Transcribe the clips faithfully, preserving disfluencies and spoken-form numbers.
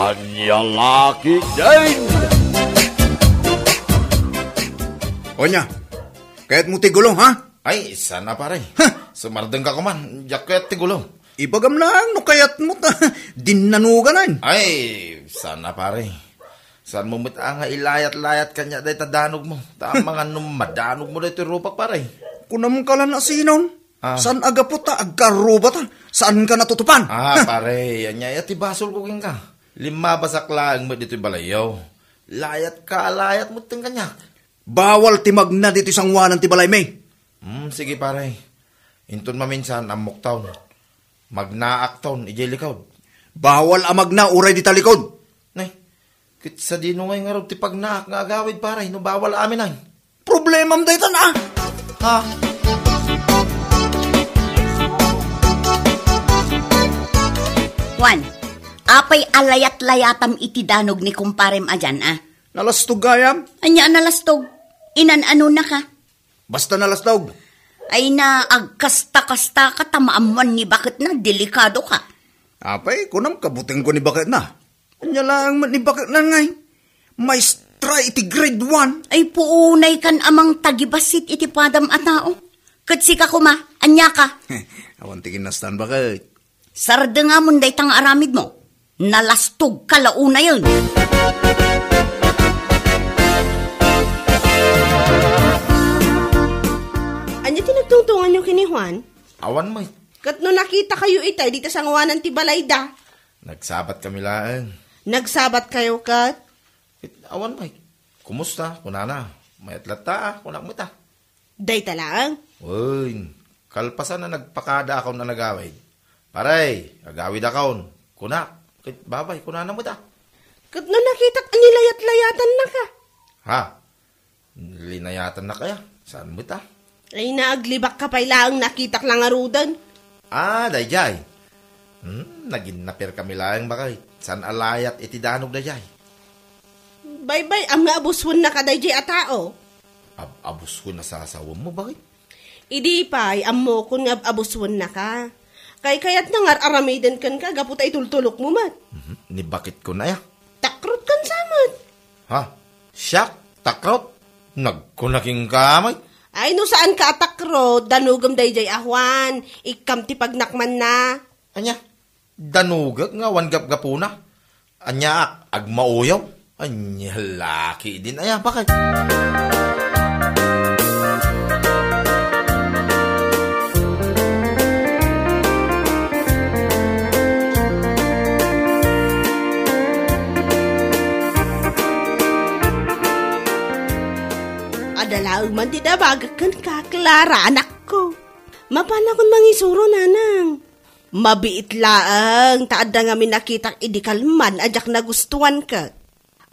Ania la ketdin? Onya, kayatmo ti gulo, ha? Ay, saan a, pare. Huh! Sumardeng ka koma, diak kayat ti gulo. Ibagam laeng no kayatmo ta dinnanogan. Ay, saan a, pare. Saanmo met a nga ilayat-layat kaniak dayta danogmo. Ta amangan no madanogmo daytoy rupak, pare. Kunam ka la no sinon? Ah. Saan a gapu ta agkarrubata? Saanka natutupan? Ah, pare, ania aya ti basolko kenka? Limmabasak laeng met ditoy balayyo. Layatka a layat metten kaniak. Bawal ti magna ditoy sangoanan ti balaymi. Hmm, sige, pare. Inton maminsan, ammokton. Magnaakton idiay likod. Bawal a magna uray dita likod. Nay, ket sadino ngay ngarud ti pagnaak nga agawid, pare, no bawal amin ay? Problemam daytan, a. Ha? Juan, apay a layat-layatam iti danog ni kumparem a dian, a? Nalastog gayam? Ania a nalastog? Inan-anonaka? Basta nalastog. Ay na, agkasta-kasta ka ta maammuan ni baketna, delikado ka. Apay, kunam kabutengko ni baketna. Ania laeng met ni baketna ngay? Maestra iti grade one. Ay, puunay kan amang tagibassit iti padam a tao. Ket sika koma, ania ka? Awan ti kinastan, baket. Sardengamon dayta nga aramidmo. Nalastog ka la unayen. Ania ti nagtungtunganyo ken ni Juan? Awan met. Ket no nakitakayo itay dita sangoanan ti balayda? Nagsabat kami laeng. Nagsabat kayo ket? Ket awan met. Kumusta? Kunana. Mayat latta, kunak met a. Dayta laeng? Wen, kalpasan a nagpakadaakon a nagawid. Pare, agawidakon. Kunak, ket babay, kunana met a. Ket no nakitak a nilayat-layatannaka? Ha? Linayatannaka aya? Saan met a? Ay, naaglibak ka pay laeng nakitak la ngaruden. Ah, dayjay. Hmm, naginnaper kami laeng, baket. Saan a layat iti danog dayjay? Baybay-am nga abuswennaka dayjay a tao. Ab-, abuswen a sasawemmo, baket? Idi pay, ammokon nga ab-, abuswennaka. Kaykayatna nga ar-aramiden kenka gapu ta itultulokmo met. Mhm. Ni baketkon aya? Takrot kan sa met. Ha? Siak? Takrot? Nagkuna kenka met. Ay, no saanka a takrot, danogem dayjay a Juan, ikkam ti pagnakmanna. Ania? Danogek nga awan gapgapuna. Aniaak, agmauyaw? Ania la ketdin aya, baket? Adda laeng man ti nabagak kenka, Clara, anakko. Mapanakon mangisuro, nanang. Mabiit laeng ta adda ngamin nakitak idi kalman a diak nagustuan ket.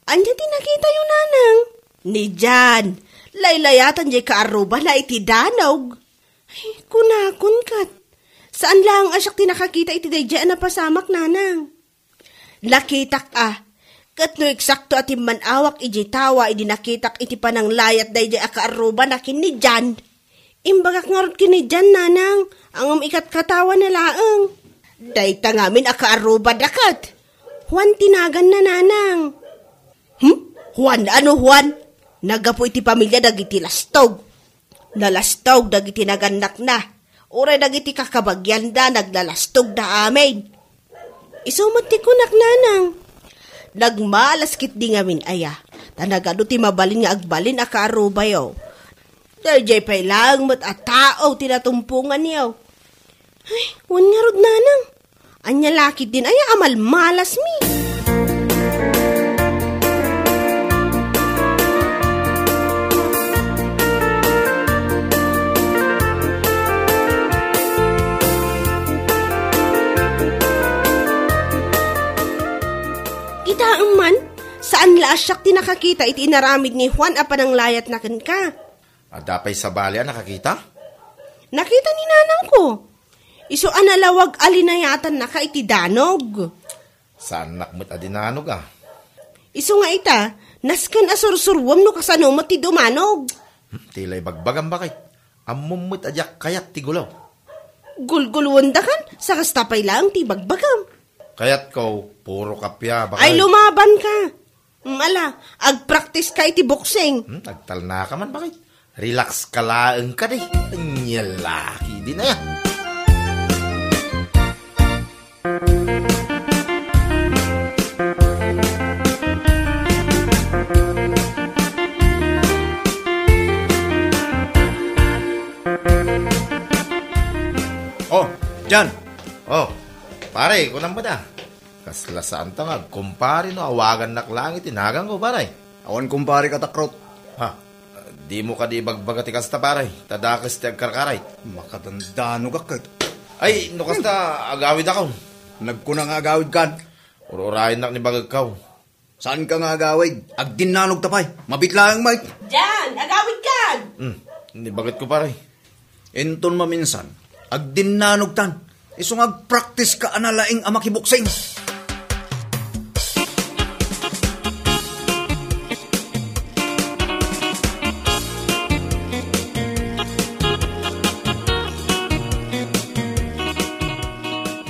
Ania ti nakitayo, nanang? Ni Jan. Laylayatan diay kaarrubana iti danog. Ay, kunakon ket. Saan laeng a siak ti nakakita iti daydiay a napasamak, nanang. Nakitak a, ket no eksakto a timman-awak idiay tawa idi nakitak iti pananglayat daydiay a kaarrubana ken ni Jan. Imbagak ngarud ken ni Jan, nanang, a ngem ikatkatawana laeng. Dayta ngamin a kaarrubada ket. Juan ti naganna, nanang. Hmm? Juan? Ano Juan? Naggapu iti pamilia dagiti lastog. Nalastog dagiti nagannakna. Uray dagiti kakabagianda, naglalastogda amin. Isu met ti kunak, nanang. Nagmalas ketdi ngamin aya, ta nagadu ti mabalin nga agbalin a kaarrubayo. Daydiay pay laeng met a tao ti natumponganyo. Ay, wen ngarud, nanang. Ania la ketdin aya a malmalasmi? Kitaem man, saan la a siak ti nakakita iti inaramid ni Juan a pananglayatna kenka. Adda pay sabali a nakakita? Nakita ni nanangko. Isu a nalawag a linayatannaka iti danog. Saannak met a dinanog, a. Isu nga ita, nasken a sursuruem no kasano met ti dumanog. Hmm, ti la ibagbagam, baket. Ammom met a diak kayat ti gulo. Gulguloendakan, sa kasta pay laeng ti ibagbagam. Kayatko, puro kappia, bakit? Ay, lumaban ka. Mm, ala, agpractice ka iti boxing. Hmm, agtalna ka man, bakit? Relax ka laeng ka, di. Anya laki, di na yan. Oh, Jan. Oh, pare, kunam ba da? Kasla saan ta nga agkumpare no awagannak laeng iti naganko, pare. Awan kumpare ka, Takrot. Ha? Dimo kadi ibagbaga ti kasta, pare. Ta dakes ti agkarkaray. Makadandanogak ket. Ay, no kasta, agawidakon. Nagkuna nga agawidkan. Ur-urayennak ni bagekkaw. Saanka nga agawid? Agdinnanogta pay. Mabit laeng, Mike. Jan, agawidkan! Hmm, ni bagetko, pare. Inton maminsan, agdinnanogtan. Isu nga agpractice ka a nalaing a makiboksing.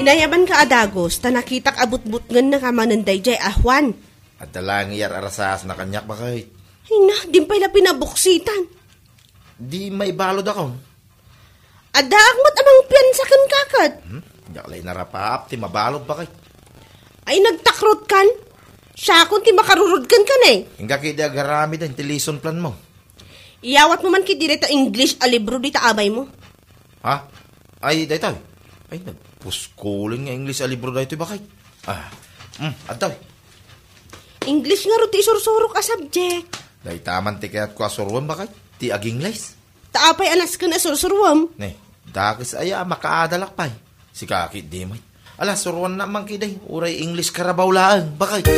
Inayabanka a dagus, ta nakitak a butbutngennaka manen daydiay a Juan. Adda laeng iyar-arasasna kaniak, bakit? Ay na, di pay la pinaboksitan. Di maibaludakon. Addaak met a mangpiansa kenka ket. Hmm? Diak la inarapaap ti mabalud, bakit? Ay, nagtakrot kan? Siakon ti makarurod kenka, ne? Inggak idi agaramiden ti lesson plan mo. Iyawat mo man ket dita English a libro dita abay mo. Ha? Ay, daytoy. Ay, nagpuskulen nga English a libro daytoy, bakit? Ah, hmm, adtoy. English ngarud ti isursurok a subject. Dayta man ti kayatko a suroen, bakit? Ti ag-English. Ta apay a nasken a sursuroem? Ne, dakes aya a makaadalak pay. Sika ket di met. Ala, suroanna man ket, uray English Carabao laeng, bakit?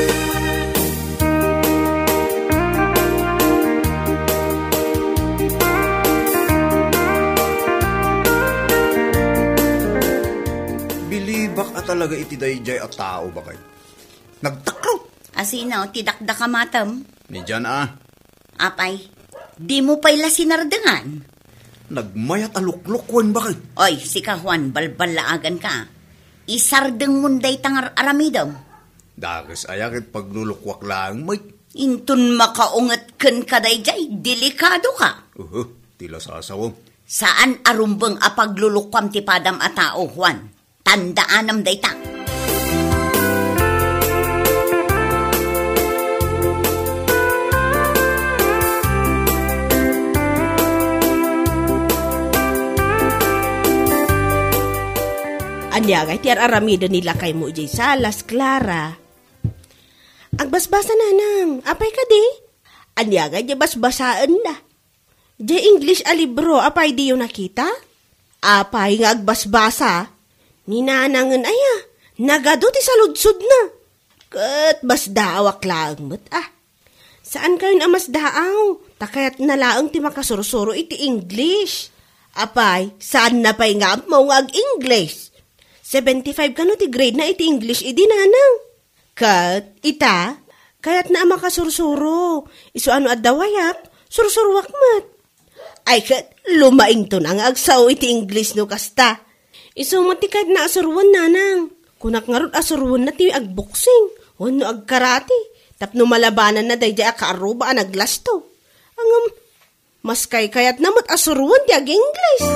Bilibak a talaga iti daydiay a tao, bakit? Nagtakrot. Asino ti dakdakamatem? Ni Jan a. Apay, dimo pay la sinardengan? Nagmayat a luklukuen, bakit? Oy, sika, Juan, balballaaganka. Isardengmon dayta nga ar-aramidem. Dakes aya ket paglulukuak laeng met. Inton makaunget kenka daydiay, delikadoka. Uhu, ti la sasawem. Saan a rumbeng a paglulukuam ti padam a tao, Juan. Tandaanam dayta. Ania ngay ti ar-aramiden ni lakaymo idiay salas, Clara? Agbasbasa, nanang. Apay kadi? Ania ngay ti basbasaenna? Diay English a libro, apay diyo nakita? Apay nga agbasbasa? Ni nanangen aya, nagadu ti saludsodna. Ket basdaawak laeng met, ah. Saankayon a masdaaw, ta kayatna laeng ti makasursuro iti English. Apay, saanna pay nga ammo nga ag-English? Seventy-five kano ti grade na iti English idi, nanang? Ket ita, kayatna a makasursuro. Isu a no adda wayak, sursuroak met. Ay ket, lumaington a nga agsao iti English no kasta. Isu met ti kayatna a suroen, nanang. Kunak ngarud a suroenna ti agboksing wenno agkarate tapno malabananna daydiay a kaarruba a naglasto. Ngem, maskay kayatna met a suroen ti ag-English.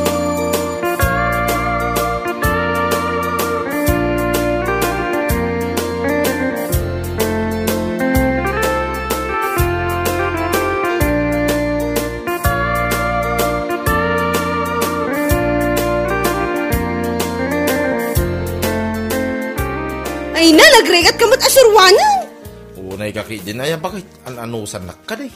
Ay na, nagrigat ka met a suroanen. Unay ka ket din, ay, bakit? An-anusannak kadi?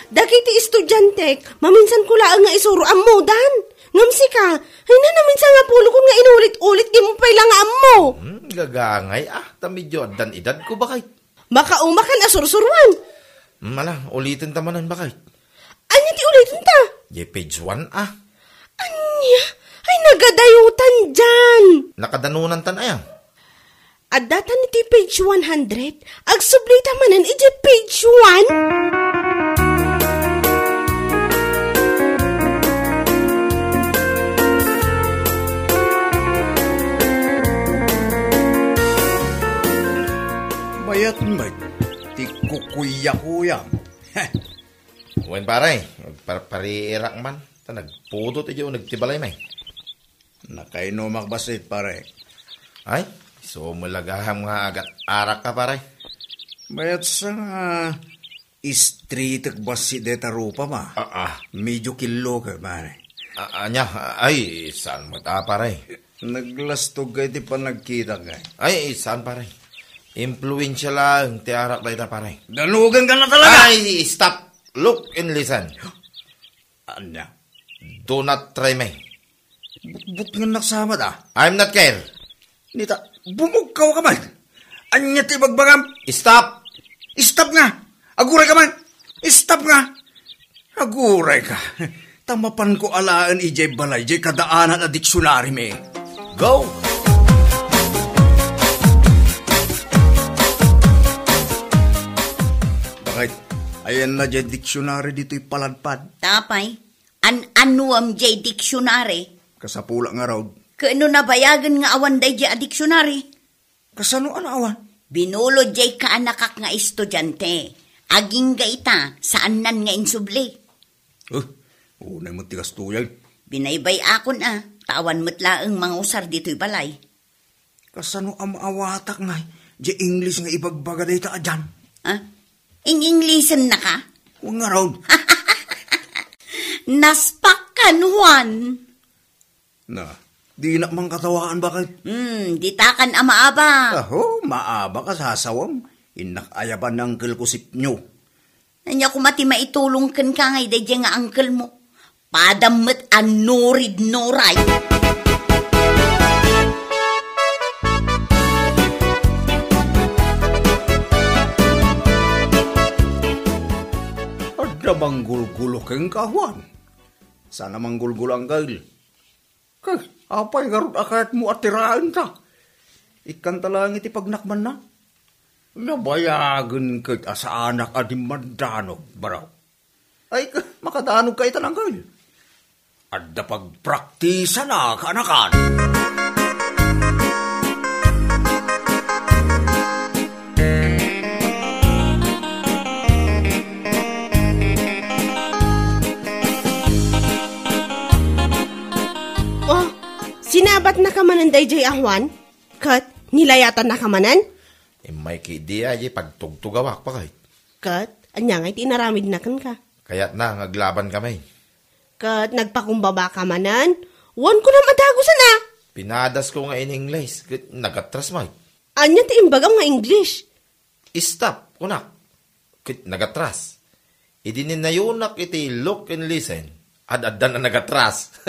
Dagiti estudiantek, maminsan ko laeng nga isuro, ammodan. Ngem sika, ay na, naminsan nga pulokon nga inulit-ulit, dimo pay la nga ammo. Hmm, gagangay, ah, ta medyo addan edad ko, bakit? Makaumakan a sursuruan. Hmm, ala, uliten ta manen, bakit? Ania ti uliten ta? Di page one, ah. Ania? Ay, nagadayutan diay. Nakadanunan tan aya? Adda tan iti page one hundred. Agsubli ta manen iti page one. Ket met, ti kukuyakuyam. Wen, pare, parpariirak man, ta nagpudot idiay uneg ti balay, may. Nakainumak bassit, pare. Ay, sumulagaham nga agat-arak ka, pare. Mayat sa nga istritek bassit deta rupa, ma. Ah, ah. Medyo killo ka, pare. Ah, anya? Ay, saan mo ta, pare? Naglastog ka iti panagkitak, eh. Ay, saan, pare? Impluensya laeng ti arak dayta, pare. Danugan ka na talaga! Ay, stop! Look and listen. Anya? Do not try me. Butbut nga naksamat, ah. I'm not care. Nita, bumugkaw ka man. Anya ti bagbagam? Stop! Stop nga! Aguray ka man! Stop nga! Aguray ka! Ta mapan ko alaen idiay balay, diay kadaanan a diksyonari mi. Go! Bakit? Ayan na diay diksyonari ditoy paladpad. Tapay, an-anuam diay diksyonari? Kasapula nga raod. Ket no nabayagen nga awan daydiay a diksyonari? Kasano a naawan? Binulod diay kaanakak nga estudiante. Agingga ita, saannan nga insubli. Eh, unay met ti kastoy. Binaybay-akon a, ta awan met laeng mangusar ditoy balay. Kasano a maawatak nga, diay English nga ibagbaga dayta a Jan? Ah? Ing-Englishennaka? Wen ngarud. Naspak kan Juan. Na, dinak man katawaan, bakit? Hmm, ditakan a maabak. Aho, maabak a sasawem. Innak ayaban ni uncle ko sipnyo. Ania koma ti maitulong kenka nga daydiay nga uncle mo? Padam met a nurid-nuray. Adda manggulgulo kenka, Juan? Saan a manggulgulo, uncle. Kay, apay ngarud a kayatmo a tiraenta? Ikkanta laeng iti pagnakmanna. Nabayagen ket a saanak a dimmandanog, baro. Ay, ka-, makadanog ka ita, uncle. Adda pagpraktisan a kaanakan. Oh, sinabatnaka manen daydiay a Juan? Ket nilayatannaka manen? Immay ketdi a, diay pagtugtugawak, bakit? Ket ania ngay ti inaramidna kenka? Kayatna nga aglaban kami. Ket nagpakumbabaka manen? Wen kunam a dagusen a! Pinadasko nga in-English, ket nagatras met. Ania ti imbagam nga English? Stop, kunak. Ket nagatras. Idi ninayonak iti look and listen, ad-addan a nagatras.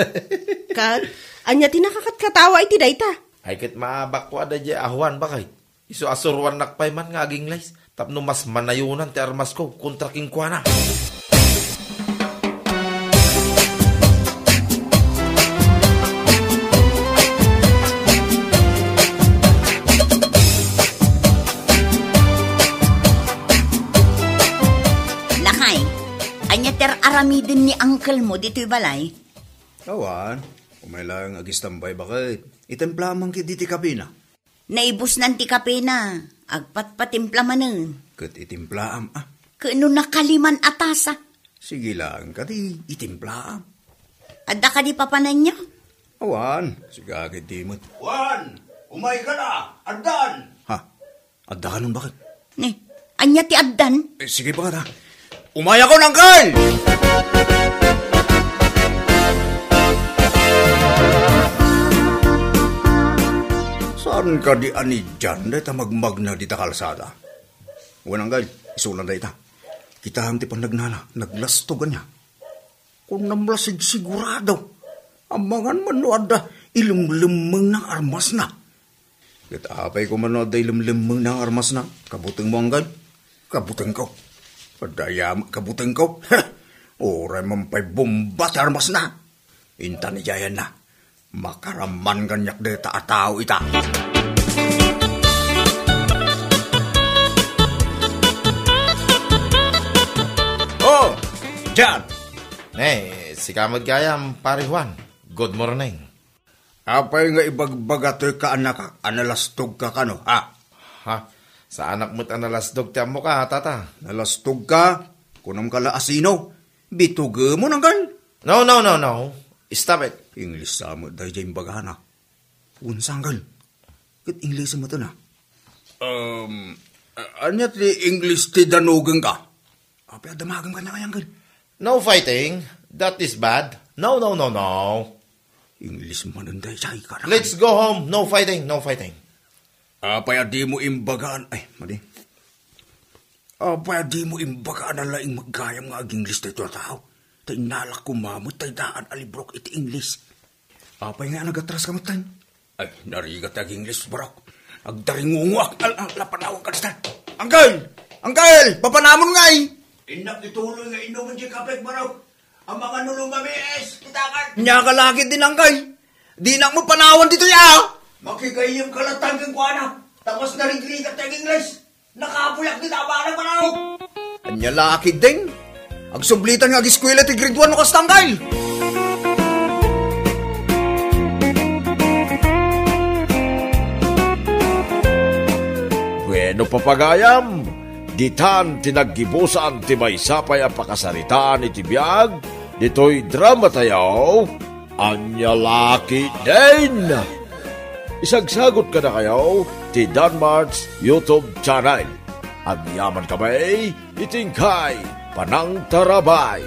Ket, ania ti nakakatkatawa iti dayta? Ay, ket maabakko a daydiay a Juan, bakit? Isu a suruannak pay man nga ag-English, tapno mas manayonan ti armasko kontra kenkuana. Lakay, ania ti ar-aramiden ni uncle mo ditoy balay? Awan, umay laeng agistambay, bakit? Itimplaam man ketdi ti kapena. Naibusnan ti kapena, agpatpatimpla manen. Ket itimplaam, a? Ket no nakaliman a tasa? Sige laeng kadi, itimplaam. Adda kadi papananyo? Awan, siga ketdi met. Juan, umayka la, addan! Ha? Adda kanon, bakit? Ni, ania ti addan? Eh, sige, bakit, ha? Umayakon, uncle! Saan kadi a ni Jan dayta magmagna dita kalsada? Wen, uncle, isuna dayta. Kitaem ti pannagnana, naglastog ania. Kunam la sigsigurado. Amangan man no adda ilemlemmengna nga armasna. Ket apay koma no adda ilemlemmengna nga armasna? Kabutengmo, uncle? Kabutengko. Adda aya met kabutengko. Uray man pay bomba ti armasna. Intan idiayanna. Makaraman kaniak dayta a tao ita. Oh, Jan! Ne, sika met gayam, Pare Juan. Good morning. Apay nga ibagbaga toy kaanakak a nalastogka kano, ha? Ha? Saanak met a nalasdog ti ammoka, tata. Nalasdogka? Kunamka la a sino? Bitugemon, Angkel. No, no, no, no. Stop it. English sa met daydiay imbagana. Unsa, Angkel? Ket English met na. Um, a-, ania ti English ti danugengka? Apay a damagem kaniak, Angkel? No fighting. That is bad. No, no, no, no. English manen daydiay, kada Let's go home. No fighting, no fighting. Apay a dimo imbagaan, ay, madi. Apay a dimo imbagaan a laing gayam nga ag-English daytoy a tao? Ta innalak koma met tay daan a librok iti English. Apay nga nagatraska metten? Ay, narigat ti ag-English, barok. Agdaringungoak, al-, al-, lapanawag ka, Stan. Angkel! Angkel! Papanamon ngay! Innak ituloy nga inumen ti kapek, barok. Ang mga nulumamiis, kita ka. Nya ka lagi din, Angkel. Dinak mo panawan ditoy, ah! Makigayyem ka latta kenkuana. Ta kas narigrigat ti ag-English. Nakabuyak dita a bala, manawag. Anya la, Kidding? Agsublitan nga agiskwela ti grade one no kasta, Angkel. Bueno, papagayam, ditan ti naggibusan ti maysa pay a pakasaritaan iti biag ditoy drama tayo. Anya la, Kidding? Isagsagot kadakayo ti Danmart's YouTube channel. Agyaman kami iti inkay panangtarabay.